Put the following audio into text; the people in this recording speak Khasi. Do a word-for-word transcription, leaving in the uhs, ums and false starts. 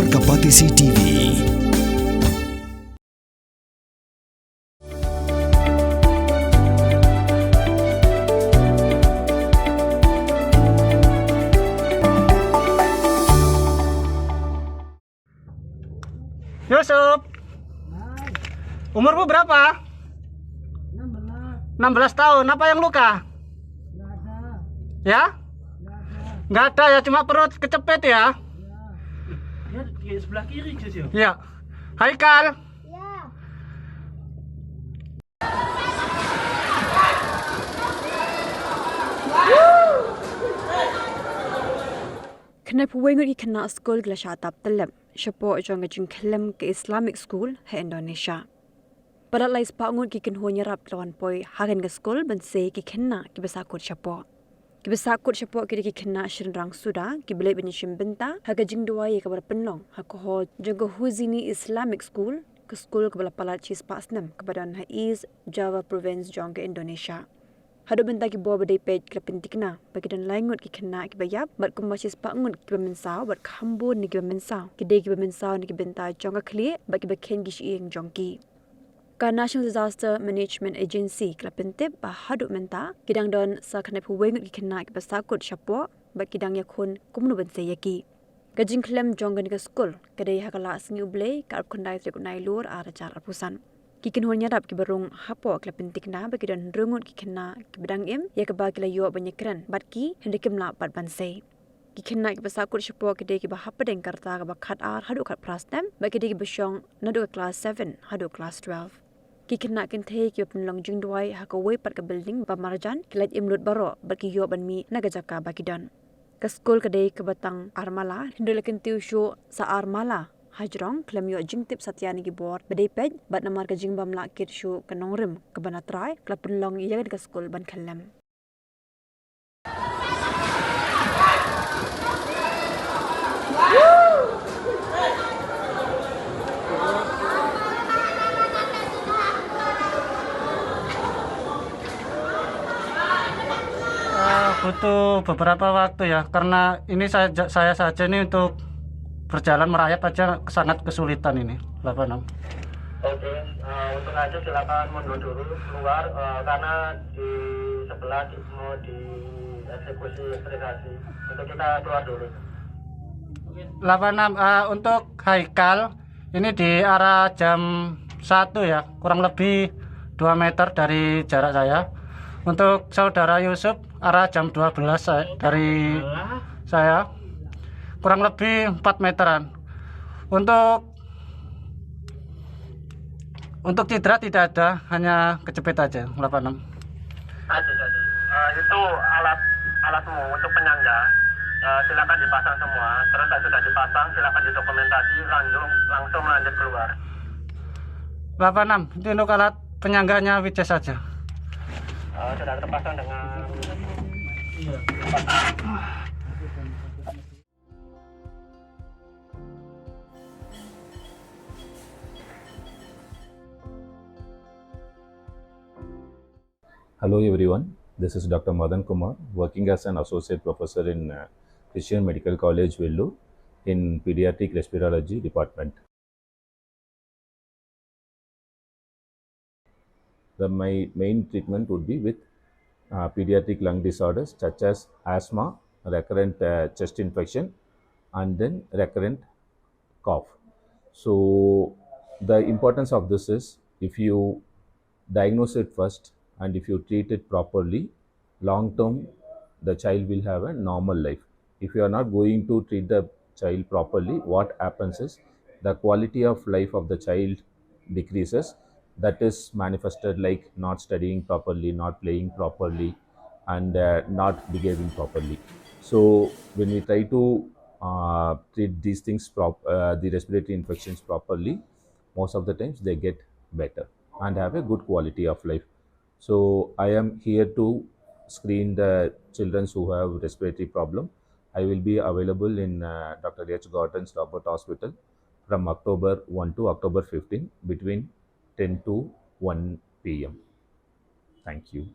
Ka Batesi T V. Yusuf. Umurmu berapa? Enam belas tahun. Apa yang luka? Ya? Nggak ada ya, cuma perut kejepit ya? Ya, di sebelah kiri, Jus, ya? Ya. Haikal. Khyndai phew wei ngut ki khynnah skul ki la shah tap tyllep shapoh jong ka jingkhyllem ka Islamic School ha Indonesia. Palat lai spah ngut ki kynhun ïarap ki la wan poi ha kane ka skul ban sei ki khynnah kiba sahkut shapoh. Kiba sahkut shapoh ki dei ki khynnah shynrang suda kiba leit ban ïashim bynta ha ka jingduwai ïa kaba pynlong ha ka hall jong ka Huzaini Islamic School, ka skul kaba la palat shispah snem kaba don ha East Java Province jong ka Indonesia. Haduh mynta ki bor ba dei peit ki la pynthikna ba ki don lai ngut ki khynnah kiba ïap bad kumba shispah ngut kiba mynsaw bad kham bun na kiba mynsaw ki dei kiba mynsaw na ki bynta jong ka khlieh bad kiba kheiñ ki shyieng jong ki. Ka National Disaster Management Agency ka la pyntip ba haduh mynta ki dang don sa khyndai phew wei ngut ki khynnah kiba sahkut shapoh bad ki dang ïakhun kumno ban sei ïa ki. Ka jingkhyllem jong kane ka skul ka dei ha ka lad sngi U Blei, ka arphew khyndai tarik u Nailur ar hajar arphew san. Ki kynhun ïarap kiba rung hapoh ki la pynthikna ba ki don hynriew ngut ki khynnah kiba dang im ïa kaba ki la ïoh ban ïakren bad ki hynrei kim lah pat ban sei. Ki khynnah kiba sahkut shapoh ki dei kiba hapdeng ka rta kaba khatar haduh khatphra snem bad ki dei kiba shong naduh ka klas seven haduh klas twelve. Ki khynnah kynthei kiba pynlong jingduwai ha kawei pat ka building ba marjan ki lait im lut baroh bad ki ïoh ban mih na ka jaka ba ki don. Ka skul ka dei kaba tang ar mala hynrei la kyntiew shuh sa ar mala hajrong khlem ïoh jingtip satia na ki bor ba dei peit bad namar ka jingbym lah kit shuh ka nongrim kaba na trai ka la pynlong ïa kane ka skul ban khyllem. Eh, butuh beberapa waktu ya, karena ini saya, saya saja ini untuk berjalan merayap aja sangat kesulitan ini, Bapak Nam. Oke, eh, untuk ngaji silakan mundur dulu keluar, eh, karena di sebelah di, mau dieksekusi privasi. Untuk kita keluar dulu. Delapan enam, eh, untuk Haikal ini di arah jam satu ya, kurang lebih dua meter dari jarak saya. Untuk saudara Yusuf arah jam dua belas saya, dari saya kurang lebih empat meteran. Untuk Untuk cedera tidak ada, hanya kejepit aja, delapan enam. Ada, ada. Eh, itu alat, alatmu untuk penyangga, eh, silakan dipasang semua. Terus saya sudah dipasang, silakan didokumentasi, langsung, langsung lanjut keluar. Delapan enam, itu untuk alat penyangganya Witches saja. Eh, sudah terpasang dengan Hello everyone, this is Doctor Madan Kumar, working as an associate professor in uh, Christian Medical College, Vellore, in pediatric respirology department. The my main treatment would be with uh, pediatric lung disorders such as asthma, recurrent uh, chest infection, and then recurrent cough. So the importance of this is if you diagnose it first and if you treat it properly, long term the child will have a normal life. If you are not going to treat the child properly, what happens is the quality of life of the child decreases. That is manifested like not studying properly, not playing properly, and uh, not behaving properly. So when we try to uh, treat these things, prop- uh, the respiratory infections properly, most of the times they get better and have a good quality of life. So I am here to screen the children who have respiratory problem. I will be available in uh, Doctor H Gordon's Robert Hospital from October one to October fifteen between ten to one p m. Thank you.